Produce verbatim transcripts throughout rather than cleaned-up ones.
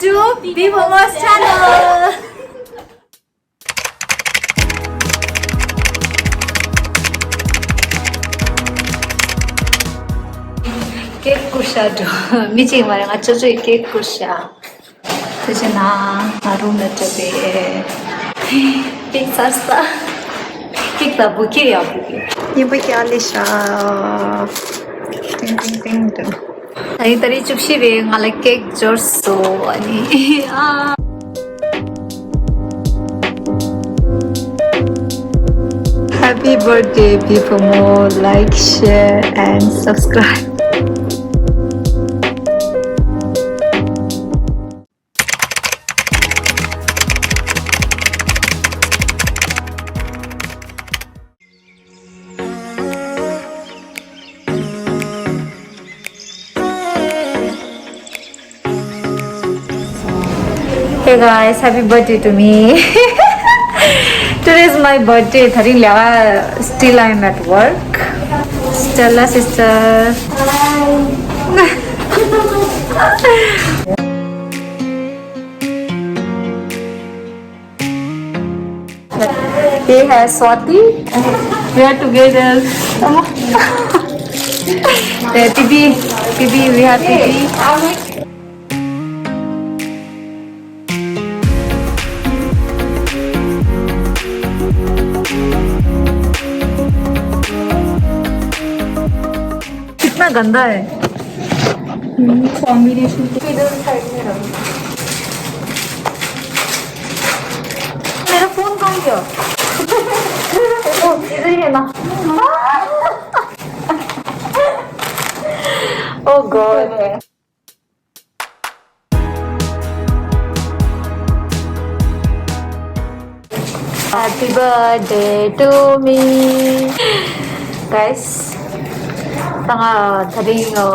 Big Momo's channel. ཀེག་བསྐུར་ཤག་འགྲོ། མི་གཅིག་མ་རེད། ང་ཅོ་ཅོ་ཡི་ཀེག་བསྐུར་ཤག་དེ་བྱས་ན་ང་རུམ་ལ་འགྲོ་པས། ཀེག་ཚར་ས། ཀེག་དང་བུ་ཀེག་ཡག་པོ་ཡོད། སྙན་པོ་རྒྱག་ལེ་ཤག་ཏིང་ཏིང་ཏིང་ཏིང་། ད་རིང་ཏ་རིག་བཅུ་བཞི་རེད། ང་ལ་ཀེག་འབྱོར་སོང་། ཨ་ནི་ཨ། Happy birthday, people. More like, share, and subscribe. Hey guys, happy birthday to me. Today is my birthday. ད་རིང་ལས་ཀ། Still I am at work. Stella sister. Hey, hi, Swati. We are together. Come on. Eh, Bibi, Bibi, we have Bibi. कितना गंदा है। हम्म, कॉम्बिनेशन। मेरा फोन कहाँ गया? ओ, इधर ही है ना। Oh God. Happy birthday to me, guys. ད་ང་དེ་རིང་ཨ་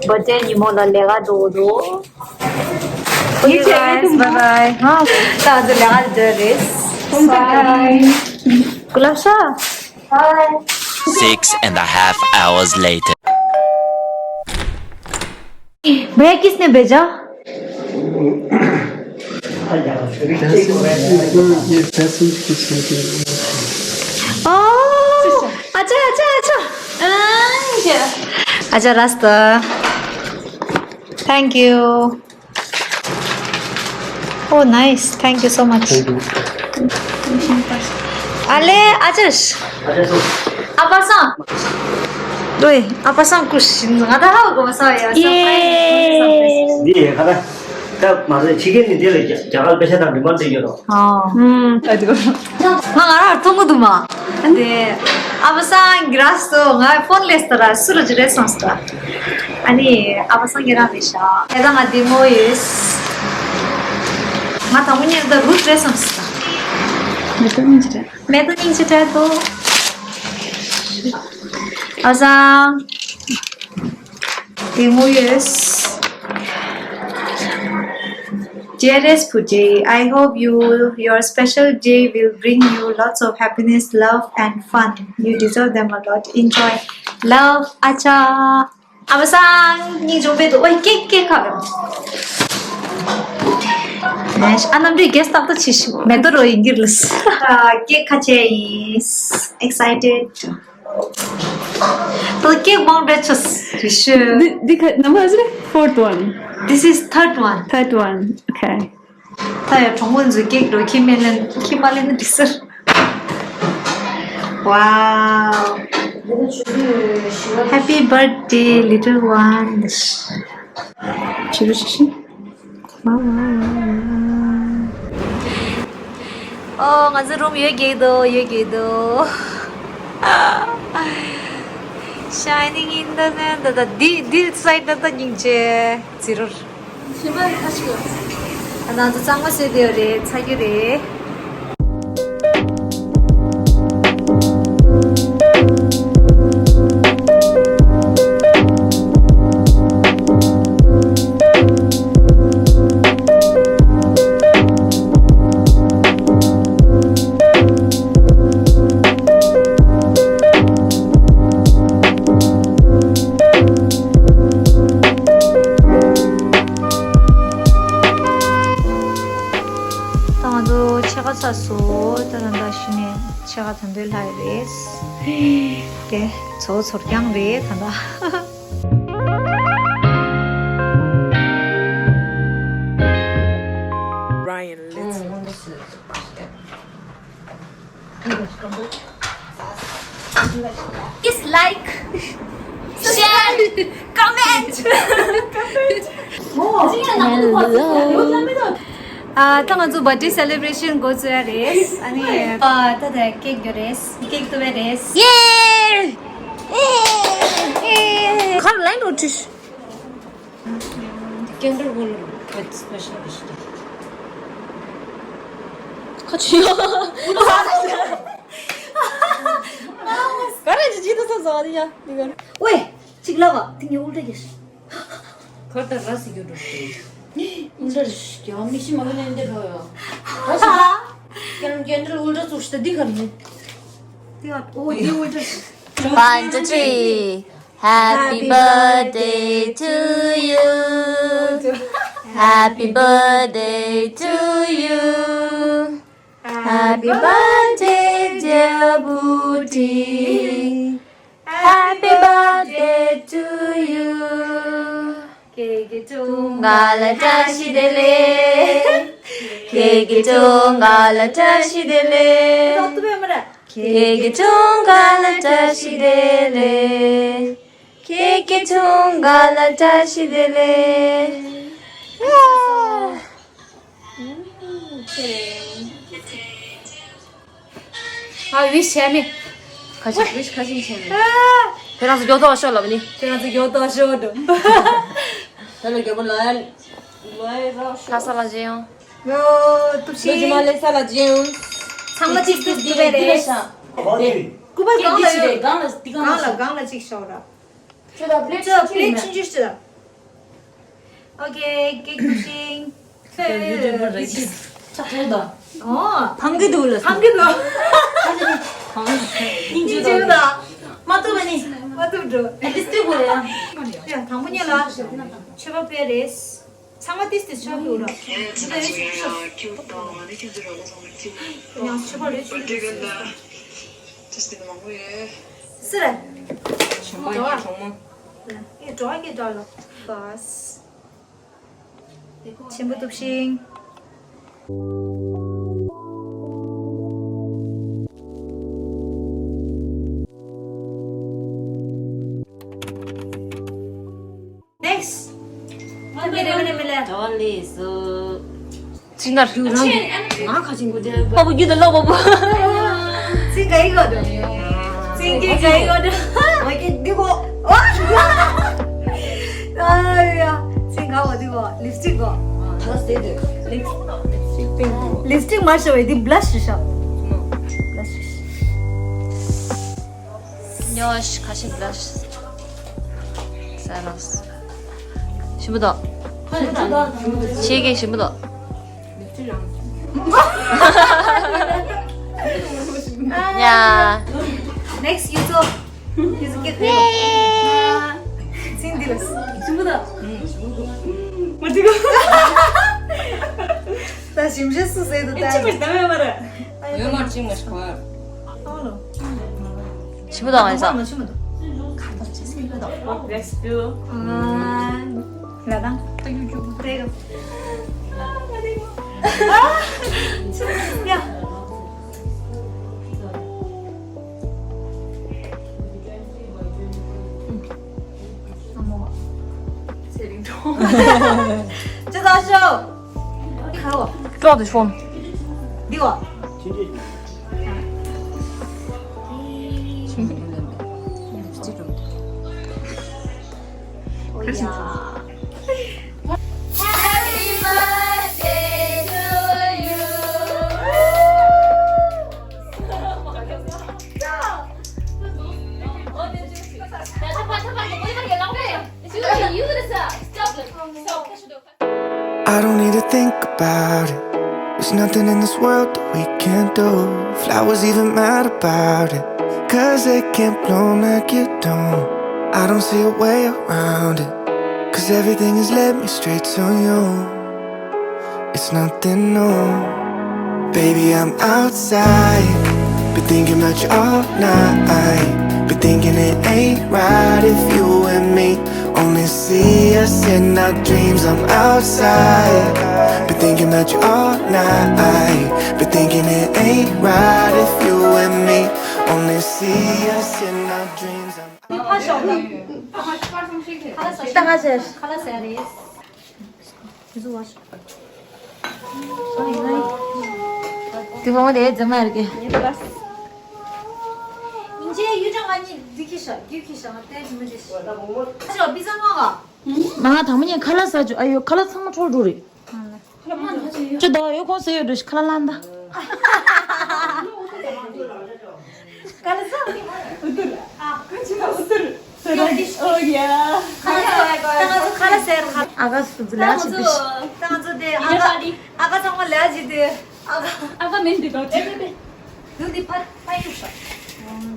བར་ཐ་ཌེ་ཉིན་མོ་ལ་ལས་ཀ་འགྲོ་འདུག Okay, guys, bye bye. ཧ། ད་ང་ཚོ་ལས་ཀ་འགྲོ་རེད། Bye. ཀུ་ལ་ཤ། Six and a half hours later. भैया, किसने भेजा? ये पैसेंजर की सेटिंग। ओह, अच्छा, अच्छा, अच्छा। अच्छा, रास्ता। Thank you. Oh, nice. Thank you so much. Ale, Ajash. Apa sang? Doi, apa sang kus? Ngada hau ko masa ya. Yay. Di kada. Ka masa chicken ni dia le jagal pesa ta demand de yoro. Ha. Hmm, tadi ko. Nga nga ra tungu duma. De, apa sang grass to nga phone less tara sura jire sansta. ཨ་ནི་ཨ་ཕ་སངས་རྒྱས་རང་རེད་ཤག་ཨེ་ད་ང་བདེ་མོ་ཡོད། ང་དང་པོ་ཉིད་ད་རུ་ཏྲེ་སམ་སི་ད། མེ་ཏོག་སྙིང་རྗེ་དྲན། མེ་ཏོག་སྙིང་རྗེ་དྲན་ཏོ། ཨ་སང་། བདེ་མོ་ཡོད། Dearest Puji, I hope you your special day will bring you lots of happiness, love and fun. You deserve them a lot. Enjoy. Love, Acha. ཨ་མ་སང་སྙིང་རྗེ་པོ་འདུག་ཨོ་ཀེག་ཀེག་ཁ་བ། ཨ་ནམ་རི་གེ་སྟག་ཏུ་ཆི་ཤི་མེ་ཏོ་རོ་ཡིན་གྱི་ལུས། ཀེག་ཁ་ཆེ་ཡིན། Excited. ཏོ་ཀེག་མང་འདྲ་ཆོས་རི་ཤི། འདི་འདི་ཁ་ནམ་ཧ་ཟེར། Fourth one. This is third one. Third one. Okay. ད་ཡ་གྲོང་མོ་འཛུལ་སྐད་འགྲོ་ཁྱི་མེད་ལན་ཁྱི་མ་ལེན་ན་འགྲིག་ཟེར། Wow. Happy birthday, little one. ཆི་རུ་ཆི་ཤི། Wow, wow, wow, wow. ཨོ་ང་ཚོ་རུམ་ཡོད་རྒྱུག་འདུག་ཡོད་རྒྱུག་འདུག Shining in the sun. ད་ད་འདི་འདི་སའིཌ་ད་ད་སྙིང་རྗེ་ཟེར་རོ། ཞིམ་པ་ཁ་ཤས་ལ། ང་ཚོ་གཙང་མ་བཟོས་བསྡད་ཡོད་རེད། ཚ་རྒྱུ་རེད། ད་འདོད་ལྷ་རེད། དེ་ཚོ་ཚོར་རྐྱང་རེད་ད་ལྟ། Ryan, let's go. Dislike, share, comment. ཨ་ད་ང་ཚོ་birthday celebration འགོ་བཙུགས་ཡ་རེད། ཨ་ནི་ཨ་ད་ད་cake འདོད་རེད། cake འདོད་རེད། ཡེ། ཁར་ལན་རོ་ཁྲིས། Candle will with special wish. ཁ་ཆུ་ཡོ། ག་རེ་ཅི་ཅི་ད་ས་ཟ་ཡ་ནི་ག་ཝེ། གཅིག་ལབ་པ་དེ་ངས་ཨུལ་ཏྲ་རྒྱས། ཁར་ད་ར་སི་གྱོད་འགྲོ་ཤི། ཨུལ་ཏྲ་རྒྱས་མི་ཤི་མ་གི་ལན་དེ་ལོ་ཡོ། ར་སི་ཀན་ཀན་ཏྲ་ཨུལ་ཏྲ་ཚུགས་ཤི་ད་འདི་གར་ནི། དེ་ཨ་ཨོ་དེ་ཨུལ་ཏྲ། One, two, three. Happy birthday to you. Happy birthday to you. Happy birthday, dear Booty. Happy birthday to you. ཁྱེད་ཀྱི་སྒྲུང་ག་ལ་བཀྲ་ཤིས་བདེ་ལེགས། ཁྱེད་ཀྱི་སྒྲུང་ག་ལ་བཀྲ་ཤིས་བདེ་ལེགས། ཁྱེད་ཀྱི་སྒྲུང་ག་ལ་བཀྲ་ཤིས་བདེ་ལེགས། ཁྱེད་ཀྱི་སྒྲུང་ག་ལ་བཀྲ་ཤིས་བདེ་ལེགས། ང་wish བྱས་མེད། ཁ་ཤས་wish ཁ་ཤས་བྱས་མེད། ཁྱེད་རང་ཚོ་མགྱོགས་ཐོག་ཤོག་ལབ་ནི། ཁྱེད་རང་ཚོ་མགྱོགས་ཐོག་ཤོག་འགྲོ། ད་ལ་རྒྱལ་པོ་ལ་ཡ་ལ་ཡ་རོགས་ཤོག་ལྷ་ས་ལ་མཇལ་ཡོང་། ཡོ་ཏུ་ཤི། ཇི་མ་ལེ་ས་ལ་མཇལ་ཡོང་། ཚང་མ་གཅིག་ཏུ་འདུ་བའི་རེད། སྐུ་པར་གང་ལ་ཡོད། གང་ལ་འདི་གང་ལ་གང་ལ་གཅིག་ཤོག་ར། ཁྱོད་ད་པླེ་ཁྱོད་པླེ་ཆུང་ཆུང་ཞིག་ད། ཨོ་ཁེ། ཀེག་ཐུག་ཤིང་། ཁྱོད་ཡུ་ཊུབ་པར་རེད། ཆག་ཆག་ད། ཨོ། ཕང་གི་འདུག་ལ། ཕང་གི་འདུག་ཕང་གི་འདུག་མ་ཐུབ་པ་ནི། མ་ཐུབ་འགྲོ། ཨེ་ཏིས་ཏུ་གོ་ཡ། ཡ་དང་པོ་ཉལ་ལ། ཆོས་པ་པེ་རེད། ཚང་མ་ཏིས་ཏིས་ཆོས་པ་ཡོད་ར། ད་ཡོད་ཆུ་ཆུ། ཡང་ཆོས་པ་རེད་ཆུ་ཆུ། ཏིས་ཏིས་མང་པོ་ཡོད། སི་ར། ཆེན་པོ་ཡིན་གྲོགས་མོ། ཨེ་འགྲོ་ཨ་ཀེ་འགྲོ་ལ། བས། ཆེན་པོ་ཐུག་ཤིང་། Next. མི་རེ་མི་རེ་མི་ལེ། ད་ལེ་སོ། ཅི་ན་རུ་རང་ང་ཁ་ཅིག་གོ་དེ། པ་པུ་རྒྱུད་ལ་ལོ་པ་པུ། ཚིག་ག་ཡི་གོ་དོ། ཚིག་གི་ག་ཡི་གོ་དོ། ང་གི་འདི་གོ། ཨ་ཡ། ཚིག་ག་གོ་འདི་གོ། ལིབ་སི་ཊིག་གོ། ད་སེ་དེ། ལིབ་སི་ཊིག་པིང་ཀི། ལིབ་སི་ཊིག་མ་ཤོ་བའི་འདི་བྷ་ལ་ཤི་ཤོ། བྷ་ལ་ཤི། ཉོ་ཤི་ཁ་ཤི་བྷ་ལ་ཤི། ས་རོགས། ཞིམ་པོ་འདུག་ཆེ་གེ་ཞིམ་པོ་འདུག་ཡ། Next ཡུ་ཚོ། ཡུ་ཚོ་ཀེ་ཁེ། ཚིང་འདི་ལ། ཞིམ་པོ་འདུག་མ་འགྲིག་གོ། ད་ཞིམ་ཞིམ་སུ་ཟེར་འདུག་ད། ཅི་མ་ཞིག་ད་མེད་པ་རེད། ཡོད་མ་ཅིག་མ་ཞིག་གོ། ཨ་ལོ། ཞིམ་པོ་འདུག་ཨ་ཡ། ཞིམ་པོ་འདུག་ཁ་ཐོག་ཅི་ཟེར་གི་འདུག Next view. ཨ། ལ་དང་། ད་ཡུ་ཊུབ་དེ་ག་ཨ། ཡ། ཅི་ད་ཤོ། ཁ་བ། ཀྲོག་ཏུ་ཤོང་། འདི་བ། ཨོ་ཡ། Happy birthday to you. I don't need to think about it. There's nothing in this world that we can't do. Flowers even mad about it. Cause they can't bloom like you do. I don't see a way around it. Cause everything has led me straight to you. It's nothing new. Baby, I'm outside. Been thinking about you all night. Been thinking it ain't right if you and me only see us in our dreams. I'm outside. Been thinking about you all night. Been thinking it ain't right if you and me only see us in our dreams. I'm ད་ང་ཚོས། དེ་བོ་དེ་རྫི་མ་རེད་གི། ཨིན་ཇེ་ཡུ་ཀྲང་ང་གཉིས་འདི་ཁྱི་ཤ་རྒྱུ་ཁྱི་ཤ་ང་ཏན་ཞིམ་མི་འདི་ཤ། ཤ་པི་ཛ་མ་ག་མ་ང་དང་མ་ཉན་ཁ་ལག་ཟ་རྒྱུ། ཨ་ཡོ་ཁ་ལག་ཚང་མ་འཕྲོ་འགྲོ་རེད། ཁ་ལག་མ་ང་ཅི་ཡོད། ཅི་ད་ཡོད་ཁོང་ཟེར་ཡོད་འགྲོ་ཤི་ཁ་ལག་ལ་འདའ། ཁ་ལག་ཟ། ཨུ་ཏུར། ཨ་ཁོ་ཅི་ན་ཨུ་ཏུར། Oh yeah. ཁ་ལག་ཟ། ཁ་ལག་ཟ། ཨ་ཁ་སུ་ལ་ཅི་དེ། ད་ང་ཚོ་དེ་ཨ་ཁ་ཨ་ཁ་ཚང་མ་ལ་ཅི་དེ། ཨ་ཁ་ཨ་ཁ་མིན་དེ་དོ་ཅི། འདི་འདི་ཕར་ཕར་གཡུག་ཤོག་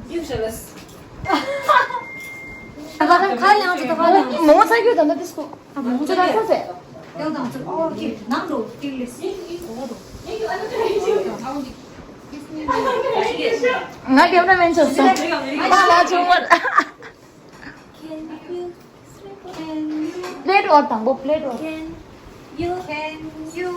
གཡུག་ཤོག་ལ། ཨ་ཁ་ཁ་ལ་ཅི་དེ་ཁ་ལ། མོ་ཚ་གྱུར་ད་ན་དེ་སྐོ། ཨ་མོ་ཚ་ཁ་ཚ། ཡང་དང་ཚུར་ཨོ་ཁེ་ནང་དུ་ཏིག་ལེ་སི་འོ་དོ། ང་ཀེམ་ར་མེན་ཆོག་སོང་། པ་ལ་ཆུང་མར། Plate or དང་པོ་plate or. Can you, can you?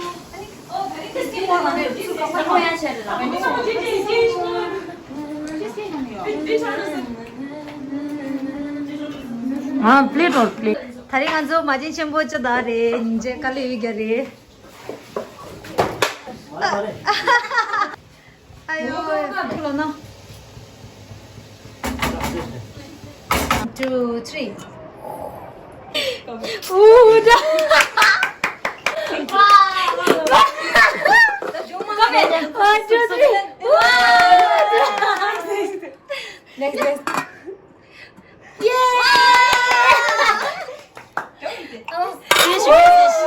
ང་plate or plate. ད་རིང་ང་ཚོ་མ་བྱན་ཆེན་པོ་ཅོ་ད་རེད། སྙིང་རྗེ་དཀའ་ལས་ཡོད་རྒྱ་རེད། ཨ་ཡོ། ཁུ་ལོ་ན། Two, three. Ooh, da. One, two, three. Next, next. Yay! Oh, finish, finish.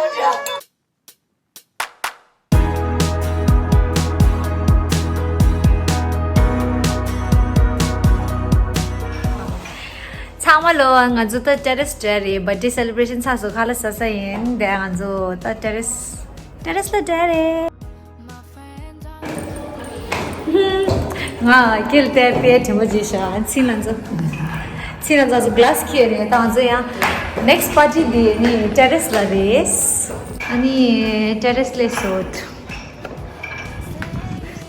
ཚང་མ་ལོ། ང་ཚོ་ད་terrace་འགྲོ་རེད། birthday celebration་ཚར་སོང་། ཁ་ལག་ཟ་ས་ཡིན། དེ་ང་ཚོ་ད་terrace terrace་ལ་འགྲོ་རེད། ང་ཁྱེད་དེ་དཔེ་དྲན་པ་བརྗེད་ཤག་ཚིག་ལ་ཚོ། ཚིག་ལ་ཚོ་glass་ཁྱེར་རེད། ད་ང་ཚོ་ཡང་next party་དེ་ནི་terrace་ལ་རེད། ཨ་ནི་terrace་ལས་སོད།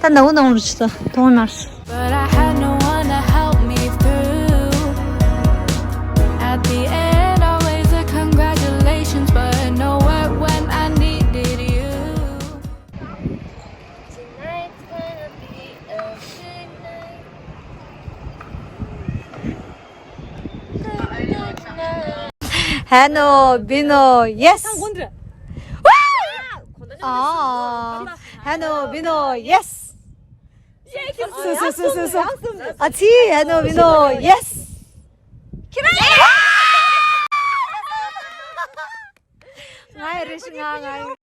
ད་ནའུ་ནའུ་རུ་ཆུ་ད་མཐོང་ནར། But I had no one to help me through. At the end, always a congratulations, but nowhere when I needed you. Tonight's gonna be a big night. Heno, Bino, yes. ཨ། Heno, Bino, yes. སུ་སུ་སུ་སུ་སུ། ཨ་ཙི། Heno, Bino, yes. ང་ཡི་རེ་ཞིག་ང་ང་ཡི།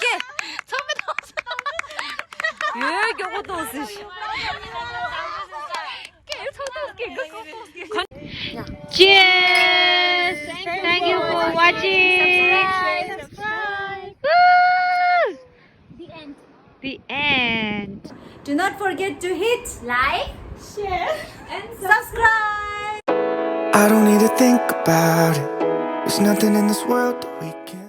ཀེ། ཚོགས་མི་ཐོག་ཡོད་མགྱོགས་པོ་གཏོང་སྲིད། ཀེ་ཚོགས་ཐོག་ཀེ་གོ་གོ་གོ་ཀེ། Cheers! Thank you for watching! Woo! The end. Do not forget to hit like, share, and subscribe. I don't need to think about it. There's nothing in this world that we can